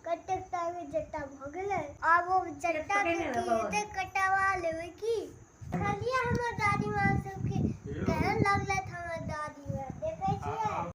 कतेक टाके जट्टा भऽ गेलै। आब ओ जट्टा के की कटावा लेबै की? खालिए हमर दादी माँ सबके केहन लगलै।